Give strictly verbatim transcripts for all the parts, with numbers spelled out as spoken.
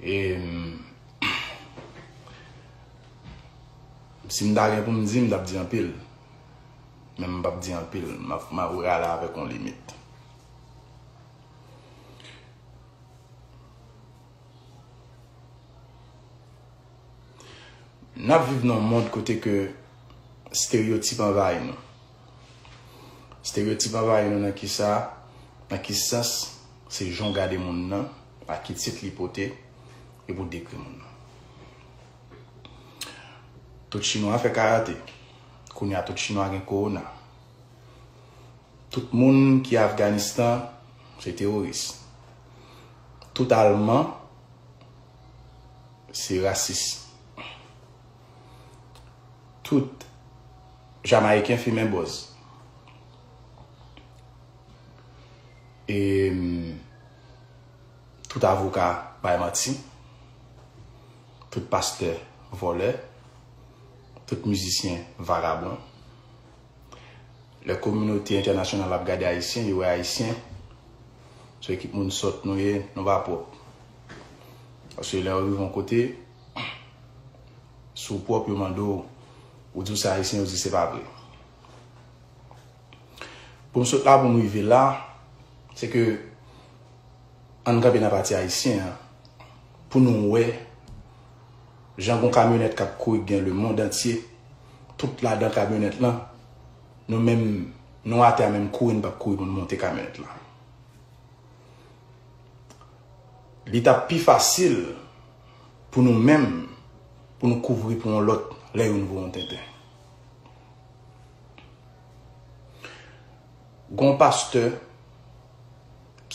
E, m, si m ta gen pou m di, m t ap di anpil. Men m p ap di anpil. M ap, m ap rale avèk yon limit. N ap viv nan yon mond kote ke estereotip anvayi nou. Estereotip anvayi nou nan ki sa? Nan ki sans? Se jan w gade moun nan, ak ki tit li pote, epi w dekri moun nan. Tout Chinwa fè karate. Kounye a, tout Chinwa gen kowona. Tout moun ki Afganistan, se teworis. Tout Alman, se rasis. Tout Jamayiken fimen bòz. E, mm, tout avoka bay manti. Tout pastè vòlè. Tout mizisyen vagabon. Lè kominote entènasyonal ap gade Ayisyen, yo wè Ayisyen se ekip moun sòt nou ye, nou pa pwòp. Paske lè yo rive yon kote, si w pwòp, yo mande w, ou di w se Ayisyen, yo di se pa vre. Pou m sot la, pou m rive la, se ke ann kanpe nan pati ayisyen an, pou nou wè jan gon kamyonèt k ap kouri k gen lemonn antye, tout ladan kamyonèt lan, nou menm, nou atè a menm kouri, n p ap kouri pou n monte kamyonèt lan. Li t ap pi fasil pou nou menm, pou nou kouvri pou yon lòt lè youn voye yon tenten. Gon pastè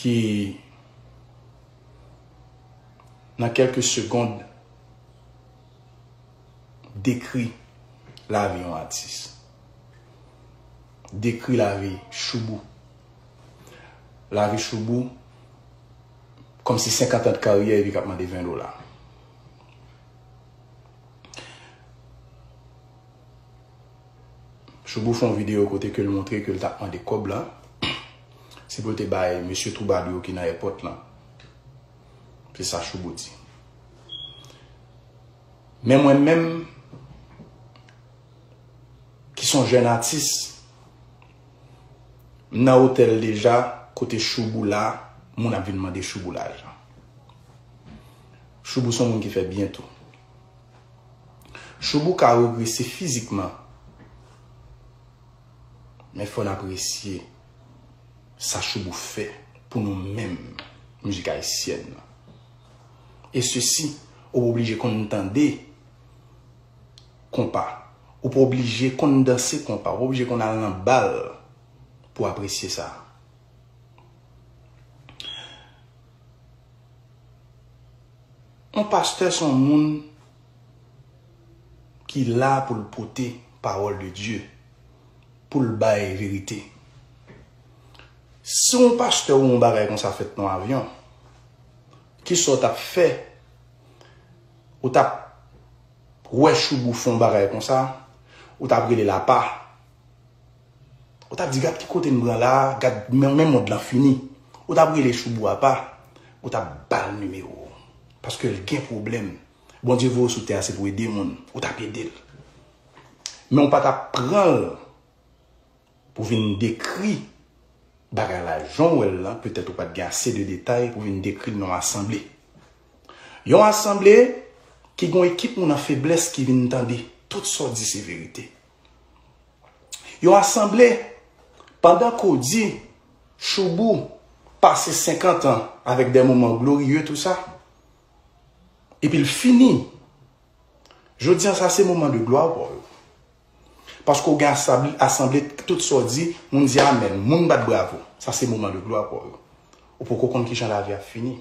ki, nan kèlke segond, dekri lavi yon atis. Dekri lavi Shoubou. Lavi Shoubou, kòmsi senkant an de karyè epi k ap mande ven dola. Shoubou fè yon videyo kote ke l montre ke l t ap mande kòb la. Se pou l te bay mesye twoubadou yo ki nan èpòt lan. Se sa Shoubou di. Men mwen menm, ki se yon jèn atis, m nan otèl deja, kote Shoubou la, moun ap vin mande Shoubou lajan. Shoubou se yon moun ki fè byen tou. Shoubou ka regrese fizikman, men fò n apresye sa Shoubou fè pou nou menm, mizik ayisyèn nan. E sesi, ou pa oblije konn tande konpa. Ou pa oblije konn danse konpa. Ou pa oblije konn al nan bal pou apresye sa. Yon pastè se yon moun ki la pou l pote pawòl de Dye, pou l bay verite. Si yon pastè ou yon bagay konsa fèt nan yon avyon, kisa w t ap fè? Ou t ap wè Shoubou fè yon bagay konsa, ou t ap rele l apa. Ou t ap di, "Gad ki kote m pran la, gad men, men mond lan fini." Ou t ap rele Shoubou apa, ou t ap ba l nimewo w. Paske l gen pwoblèm. Bondye voye w sou tè a, se pou ede moun. Ou t ap ede l. Men ou pa t ap pran l pou vin dekri bagay la jan w wè l lan, petèt ou pa t gen ase de detay pou vin dekri l nan yon asanble. Yon asanble ki gen yon ekip moun an feblès ki vin tande tout sa w di se verite. Yon asanble, pandan ke w di Shoubou pase senkant an avèk de moman gloriye, tou sa, epi l fini. Jodi a, sa se moman de glwa pa w yo. Paske w gen asab-, asanble, tout sa w di, moun di amèn, moun bat bravo. Sa se moman de glwa pa w yo. Ou poko konn kijan lavi ap fini.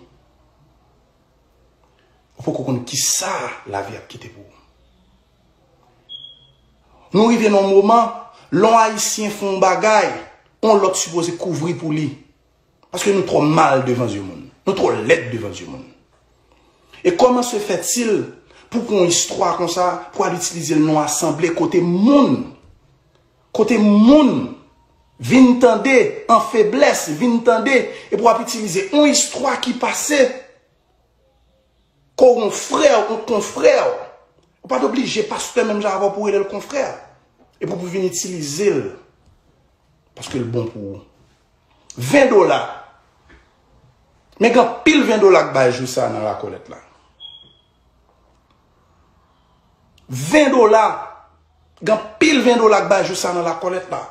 Ou poko konn kisa lavi ap kite pou ou. Nou rive nan yon moman, lè yon Ayisyen fè yon bagay, yon lòt sipoze kouvri pou li. Paske nou twò mal devan zye moun. Nou twò lèd devan zye moun. E kòman se fètil pou pran yon istwa konsa, pou al itilize l nan yon asanble kote moun, kote moun vin tande an feblès, vin tande, epi w ap itilize yon istwa ki pase, Ke w yon frè, yon konfrè. Ou pa t oblije pastè menm jan avè w pou w rele l konfrè. Epi pou w vin itilize l. Paske l bon pou ou. Ven dola. Men gen anpil ven dola k bay jou sa nan lakòlèt la. Ven dola. Gen anpil ven dola k bay jou sa nan lakòlèt la.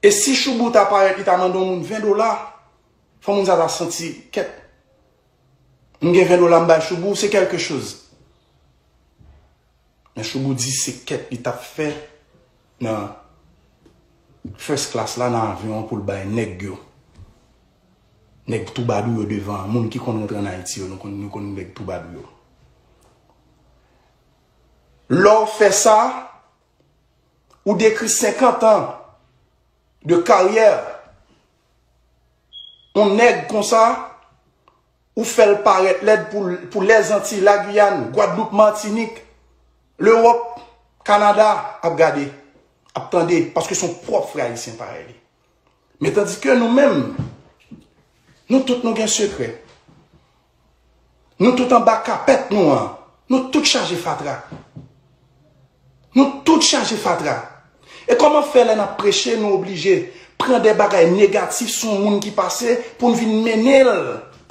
E si Choubou ta parèt, li ta mande yon moun ven dola, fò moun sa ta santi, kèt. M gen ven dola m bay Choubou, se kèlke choz. Men Choubou di se kèt li t ap fè nan first class la nan avyon an pou l bay nèg yo. Nèg twoubadou yo devan an. Moun ki konn rantre ann Ayiti yo, nou konn, nou konn nèg twoubadou yo. Lè w fè sa, ou detwi senkant an de karyè yon nèg konsa, ou fè l parèt lèd pou, pou Lèzantiy, Lagiyàn, Gwadloup, Matinik, Lewòp, Kanada ap gade, ap tande, paske se yon pwòp frè ayisyen parèy li. Men tandike nou menm, nou tout nou gen sekrè. Nou tout anba kapèt nou an, nou tout chaje fatra. Nou tout chaje fatra. E kòman fè lè n ap preche, nou oblije pran de bagay negatif sou yon moun ki pase pou n vin mennen l,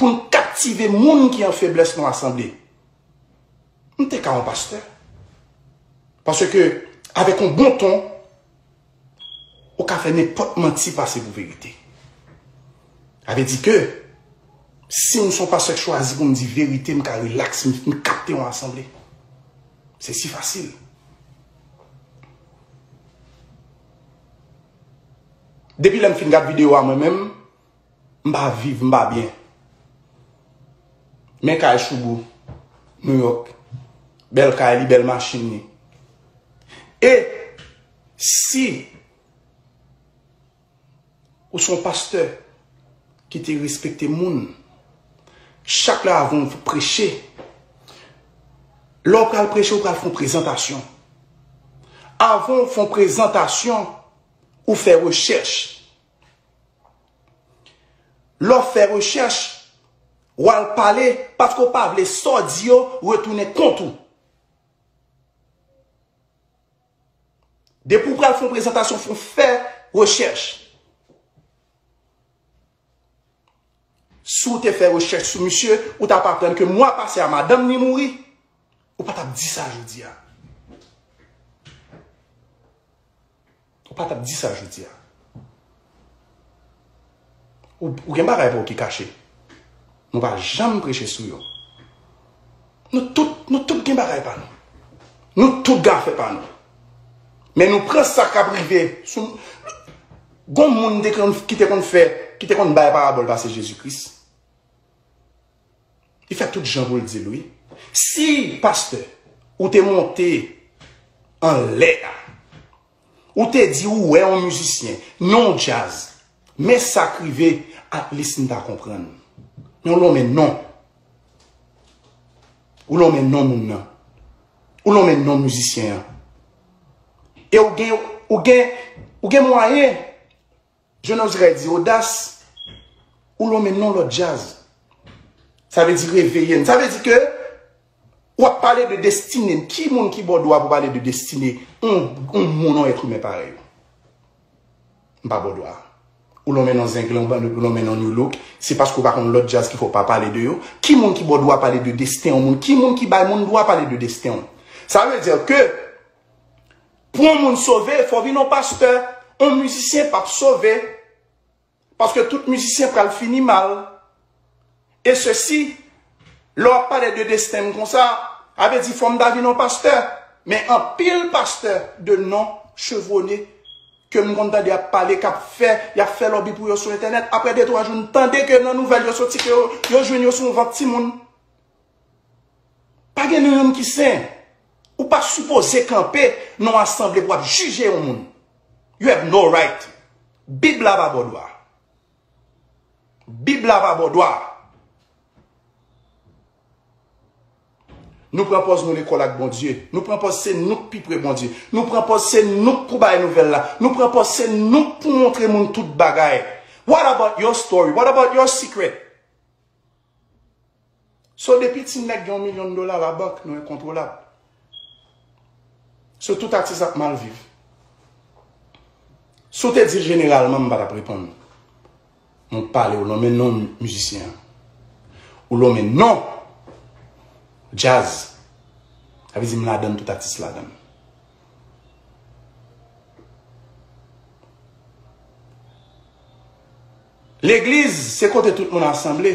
pou n kaptive moun ki an feblès nan asanble? M te ka yon pastè. Paske, avèk yon bon ton, ou ka fè nenpòt manti pase pou verite. Sa vle di ke, si m se yon pastè k chwazi pou m di verite, m ka rilaks, m, m kapte yon asanble. Se si fasil. Depi lè m fin gad videyo a mwen menm, m pa viv, m pa byen. Men kay Choubou, New York. Bèl kay li, bèl machin li. E si ou se yon pastè ki te respekte moun, chak lè avan w preche, lè w pral preche, ou pral fè yon prezantasyon. Avan w fè yon prezantasyon, ou fè rechèch. Lè w fè rechèch, w al pale, paske w pa vle sa w di yo retounen kont ou. Depi w pral fè yon prezantasyon, fò w fè rechèch. Si w te fè rechèch sou misye, ou t ap aprann ke mwa pase a, madanm ni mouri, ou pa t ap di sa jodi a. Ou pa t ap di sa jodi a. Ou, ou gen bagay pa w ki kache. Nou pa janm preche sou yo. Nou tout, nou tout gen bagay pa nou. Nou tout gen afè pa nou. Men nou pran sa k ap rive sou, gon moun te konn, ki te konn fè, ki te konn bay parabòl pase Jezi Kris. Li fè tout jan pou l di l, wi. Si, pastè, ou te monte anlè a, ou te di ou wè yon mizisyen, non djaz, men sa k rive, at least m ta konprann. Men w lonmen non. Ou lonmen non moun nan. Ou lonmen non mizisyen an. E ou gen, ou gen, ou gen mwayen, je n'oserais dire odas, ou lonmen non lòt djaz. Sa vle di reveye n. Sa vle di ke w ap pale de destine n. Ki moun ki ba w dwa pou pale de destine yon, yon moun, yon èt imen parèy ou? M pa ba w dwa. Ou lonmen non Zenglen, ou lonmen non Nu Look, se paske w pa konn lòt djaz ki fè w pa pale de yo. Ki moun ki ba w dwa pale de desten yon moun? Ki moun ki bay moun dwa pale de desten w? Sa vle di ke pou yon moun sove, fò w vin yon pastè. Yon mizisyen p ap sove. Paske tout mizisyen pral fini mal. E sesi, lè w ap pale de desten m konsa, sa vle di fò m ta vin yon pastè. Men anpil pastè de non chevronné ke m konn tande ap pale, k ap fè, y ap fè lòbi pou yo sou entènèt. Apre de twa jou, n tande ke nan nouvèl yo soti ke yo, yo jwenn yo sou yon vant timoun. Pa gen nou youn ki sen. Ou pa sipoze kanpe nan yon asanble pou w ap jije yon moun. You have no right. Bib la pa ba w dwa. Bib la pa ba w dwa. Nou pran pòz nou lekòl ak Bondye. Nou pran pòz se nou k pi pre Bondye. Nou pran pòz se nou k pou bay nouvèl la. Nou pran pòz se nou k pou montre moun tout bagay. What about your story? What about your secret? So, depi ti nèg gen yon milyon dola labank, nou enkontwolab. So, tout atis ap mal viv. Si w te di l jeneralman, m pa t ap reponn. Mwen pale, ou lonmen non mizisyen an. Ou lonmen non djaz. Sa vle di m ladann, tout atis ladann. Legliz, se kote tout moun asanble.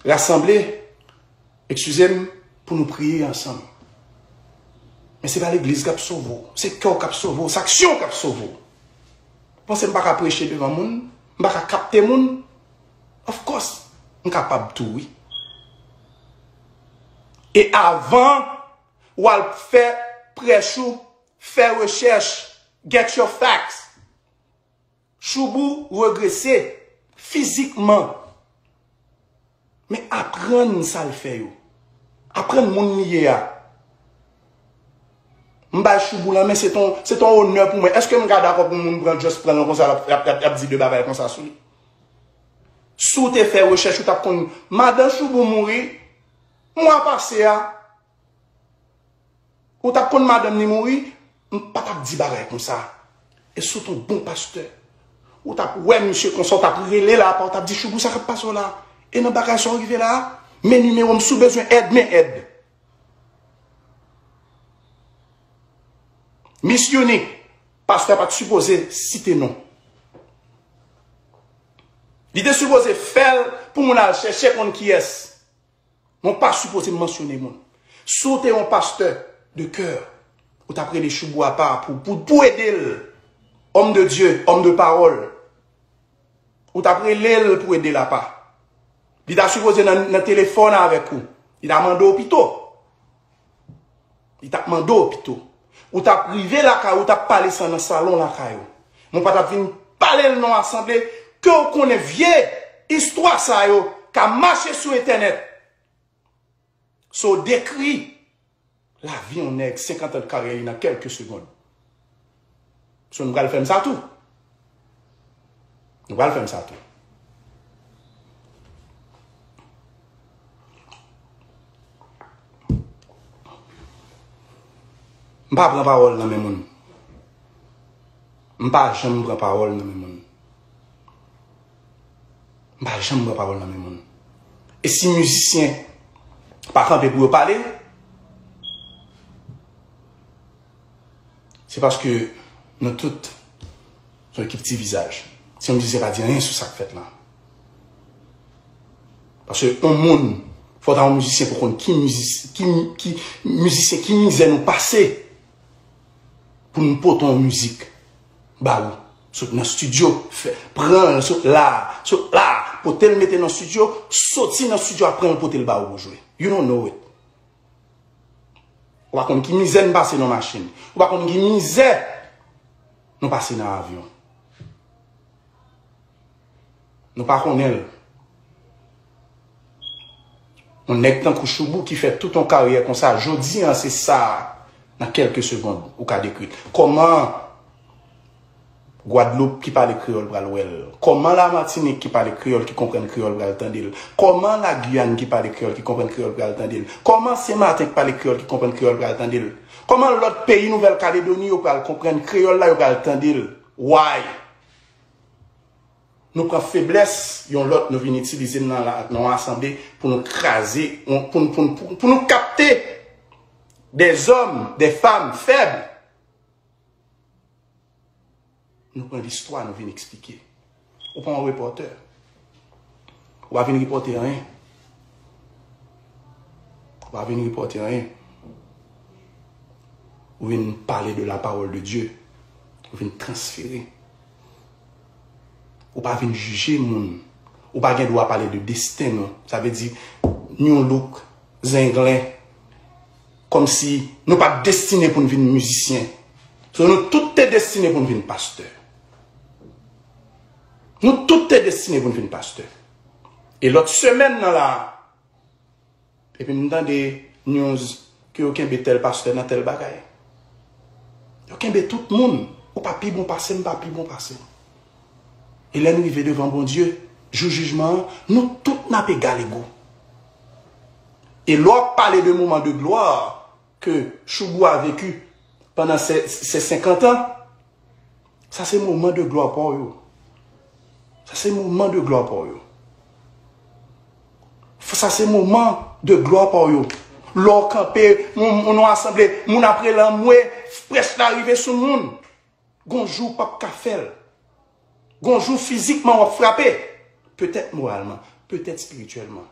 Rasanble, eskize m, pou nou priye ansanm. Men se pa legliz k ap sove w, se kè w k ap sove w, se aksyon w k ap sove w. Ou panse m pa ka preche devan moun? M pa ka kapte moun? Of course, m kapab tou, wi. E avan w al fè prèch ou, fè rechèch, get your facts. Choubou regrese fizikman. Men aprann sa l fè yo. Aprann moun li ye a. M bay Choubou la, men se ton, se ton onè pou mwen. Èske m ka dakò pou moun pran, just pran l konsa, l ap, l ap, l ap, l ap di de bagay konsa sou li? Si w te fè rechèch, ou t ap konn madan Choubou mouri mwa pase a. Ou t ap konn madanm li mouri, m pa t ap di bagay konsa. E si w t on bon pastè, ou t ap wè misye konsa, ou t ap rele l apa, ou t ap di, Choubou, sa k ap pase w la? E nan bagay sa w rive la a? Men nimewo m, si w bezwen èd, men èd. Miss Unique, pastè pa t sipoze site non. Li te sipoze fè l pou moun al chèche konn kiyès. Men w pa sipoze mansyone moun. Si w te yon pastè de kè, ou t ap rele Choubou apa pou, pou, pou ede l. Homme de Dieu, homme de parole. Ou t ap rele l pou ede l apa. Li ta sipoze nan, nan telefòn avèk ou. Li ta mande w pito. Li t ap mande w pito. Ou t ap rive lakay ou, ou t ap pale sa nan salon lakay ou. Men w pa t ap vin pale l nan asanble, ke w konnen vye istwa sa yo ka mache sou entènèt. So, dekri lavi yon nèg senkant an de karyè li nan kèlke segond. So, nou pral fè m sa tou. Nou pral fè m sa tou. M pa pran pawòl nan men moun. M pa janm pran pawòl nan men moun. M pa janm pran pawòl nan men moun. E si mizisyen pa kanpe pou yo pale, se paske nou tout se yon ekip ti vizaj. Si yon mizisyen pa di anyen sou sa k fèt la. Paske yon moun, fò w ta yon mizisyen pou konn ki mizis-, ki, ki mizisyen, ki mizè nou pase pou nou pote yon mizik ba ou. Sot nan estidyo, fè, pran l, sot la, sot la, pote l mete nan estidyo, soti nan estidyo a, pran l pote l ba ou pou jwe. You don't know it. Ou pa konn ki mizè n pase nan machin. Ou pa konn ki mizè nou pase nan avyon. Nou pa konnen l. Yon nèg tankou Choubou ki fè tout yon karyè konsa, jodi a se sa, nan kèlke segond, ou ka dekri l. Kòman Gwadloup ki pale kreyòl pral wè l? Kòman Lamatinik ki pale kreyòl, ki konprann kreyòl pral tande l? Kòman Lagiyàn ki pale kreyòl, ki konprann kreyòl pral tande l? Kòman Senmaten ki pale kreyòl, ki konprann kreyòl pral tande l? Kòman lòt peyi Nouvèl Kaledoni yo pral konprann kreyòl la, yo pral tande l? Why? Nou pran feblès yon lòt, nou vin itilize l nan la, nan yon asanble pou nou kraze, pou, pou, pou, pou, pou nou kapte des hommes, des femmes faibles. Nou pran listwa, nou vin eksplike. Ou pa yon repòtè. Ou pa vin repòte anyen. Ou pa vin repòte anyen. Ou vin pale de la parole de Dieu. Ou vin transfere. Ou pa vin jije moun. Ou pa gen dwa pale de desten nou. Sa vle di, New Look, Zenglen, kòmsi nou pa t destine pou n vin mizisyen. So, nou tout te destine pou n vin pastè. Nou tout te destine pou n vin pastè. E lòt semèn nan la, epi m tande news ke yo kenbe tèl pastè nan tèl bagay. Yo kenbe tout moun. Ou pa pi bon pase m, m pa pi bon pase w. E lè n rive devan Bondye, jou jijman an, nou tout n ap egal ego. E lè w ap pale de moman de glwa ke Shoubou a vécu pandan se, se senkant an, sa se moman de glwa pa w yo. Sa se moman de glwa pa w yo. Sa se moman de glwa pa w yo. Lè w kanpe, moun, moun nan asanble, moun ap rele anmwe, prèch la rive sou moun. Gon jou w p ap ka fè l. Gon jou fizikman w ap frape. Petèt moralman, petèt espirityèlman.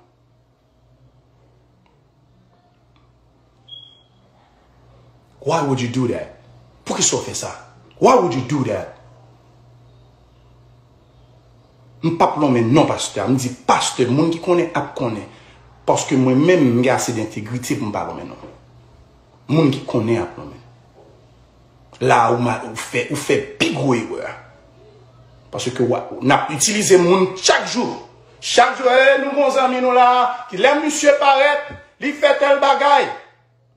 Why would you do that? Poukisa w fè sa? Why would you do that? M p ap lonmen non pastè a. M di pastè, moun ki konnen ap konnen. Paske mwen menm, m gen ase de entegrite pou m pa lonmen non. Moun ki konnen ap lonmen. La ou, ma, ou fè, ou fè pi gwo erè. Paske w a, n ap itilize moun chak jou. Chak jou, eh, nou gon zanmi nou la, ki lè misye parèt, li fè tèl bagay.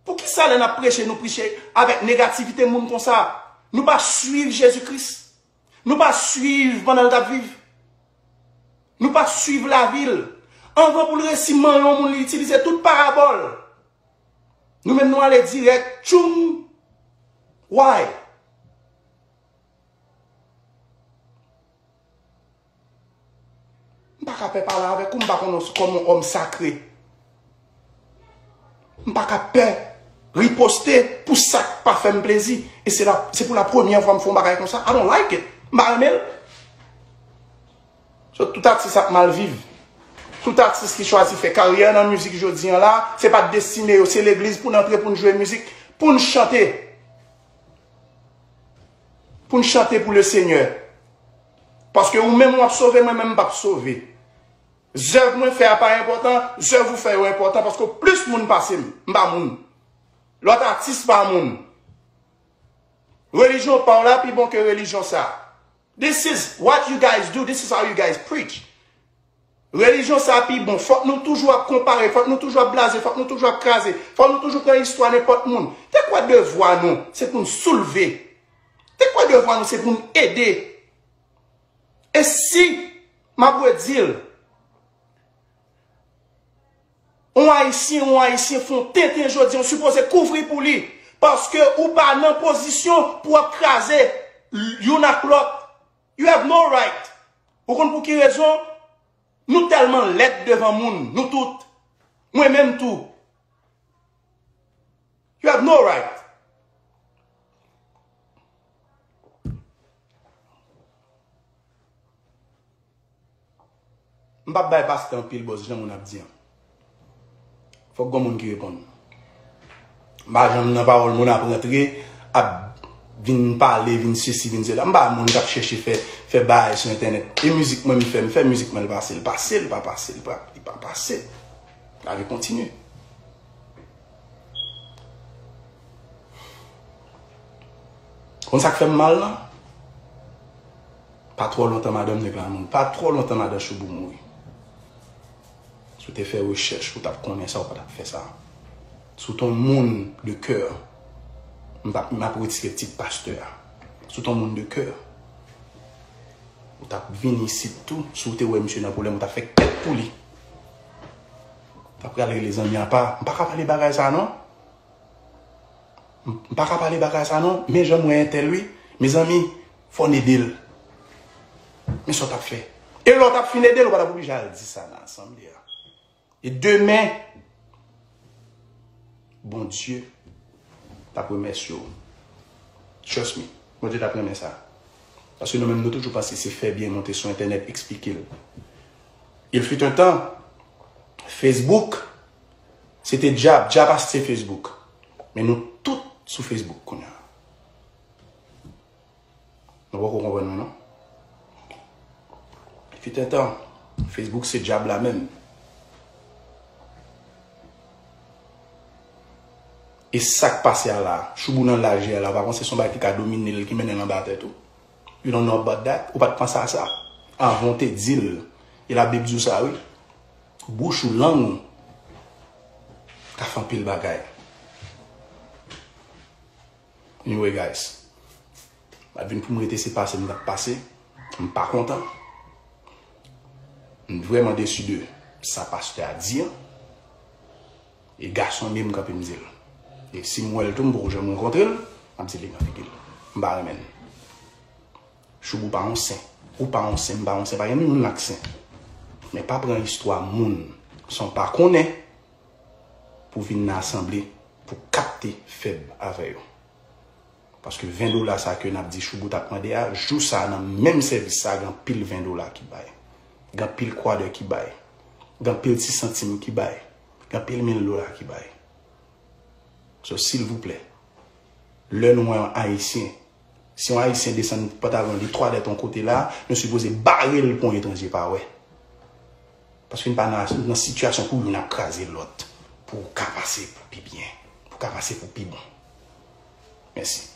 Poukisa lè n ap preche, nou preche avèk negativite moun konsa? Nou pa swiv Jezi Kris. Nou pa swiv pandan l t ap viv. Nou pa swiv lavi l. Anvan pou l resi manyen yon moun, li itilize tout parabòl. Nou menm nou ale dirèk, tchoum. Why? M pa ka pè pale avèk ou, m pa konnen w kòm yon òm sakre. M pa ka pè riposte pou sa k pa fè m plezi. E se la, se pou la premyè fwa m fè yon bagay konsa. I don't like it. M pa renmen l. So, tout atis ap mal viv. Tout atis ki chwazi fè karyè nan mizik jodi an la, se pa destine yo, se legliz pou n antre, pou n jwe mizik, pou n chante. Pou n chante pou Lesenyè. Paske ou menm w ap sove, mwen menm m p ap sove. Zèv mwen fè a pa enpòtan, zèv ou fè yo enpòtan, paske plis moun pase m, m pa moun. Lòt atis pa moun. Relijyon pa w la pi bon ke relijyon sa. This is what you guys do, this is how you guys preach. Relijyon sa pi bon. Fòk nou toujou ap konpare, fòk nou toujou ap blaze, fòk nou toujou ap kraze, fòk nou toujou pran istwa nenpòt moun. De kwa devwa nou, se pou n soulve. De kwa devwa nou, se pou n ede. E si, m ap redi l, yon Ayisyen, yon Ayisyen fè yon tenten jodi, ou sipoze kouvri pou li. Paske ou pa nan pozisyon pou w ap kraze youn ak lòt. You have no right. Ou konn pou ki rezon? Nou tèlman lèd devan moun, nou tout. Mwen menm tou. You have no right. M p ap bay pastè anpil bòz jan moun ap di an. Fòk gon moun ki reponn. M pa janm nan pawòl moun ap rantre, ap vin pale, vin sesi, vin sela. M pa moun k ap chèche fè, fè bagay sou entènèt. E mizik mwen m fè, m fè mizik mwen, l pase, l pase, l pa pase, l pa, li pa pase. Lavi kontinye. Konn sa k fè m mal lan? Pa twò lontan madan nèg la mouri. Pa twò lontan madan Shoubou mouri. Si w te fè rechèch, ou t ap konnen sa, ou pa t ap fè sa. Si w t on moun de kè, m p ap, m ap retire tit pastè a. Si w t on moun de kè, ou t ap vin isit tou. Si w te wè misye nan pwoblèm, ou t ap fè kèt pou li. Ou t ap pral rele zanmi apa. M pa ka pale bagay sa non. M pa ka pale bagay sa non, men jan m wè entèl wi. Mezanmi, fò n ede l. Men sa w t ap fè. E lè w t ap fin ede l, ou pa t ap oblije al di sa nan asanble a. E demen, Bondye t ap remèsye w. Trust me, Bondye t ap renmen sa. Paske nou menm nou toujou panse se fè byen monte sou entènèt eksplike l. Il fut un temps, Facebook, se te dyab, dyab achte Facebook. Men nou tout sou Facebook kounye a. Nou poko konprann mwen non. Fut un temps, Facebook se dyab la menm. E sa k pase a la, Shoubou nan laj li a la, ou pa panse se yon bagay ki ka domine l, ki mennen l anba tè tou? You don't know about that? Ou pa t panse a sa? Avan w te di l, e Labib di w sa wi. Bouch ou, lang ou ka fè anpil bagay. Anyway guys, m pa t vin pou m rete, se pase m t ap pase. M pa kontan. M vrèman desi de sa pastè a di an. E gason m ye, m kanpe m di l. E si m wè l tou, m poko janm rankontre l, m ap di li nan figi l. M pa renmen l. Choub ou pa yon sen. Ou pa yon sen, m pa yon sen, pa gen moun ak sen. Men pa pran istwa moun san w pa konnen pou vin nan asanble pou kapte fèb avè yo. Paske ven dola sa ke n ap di Shougout ap mande a, jou sa nan menm sèvis sa, gen anpil ven dola ki bay. Gen anpil kwadè ki bay. Gen anpil ti santim ki bay. Gen anpil mil dola ki bay. So, silvouplè, lè nou wè yon Ayisyen, si yon Ayisyen desann pantalon li twa dèt yon kote la, nou sipoze bare l pou yon etranje pa wè. Paske n pa nan, nan sitiyasyon pou youn ap kraze lòt, pou w ka pase pou pi byen, pou w ka pase pou pi bon. Mèsi.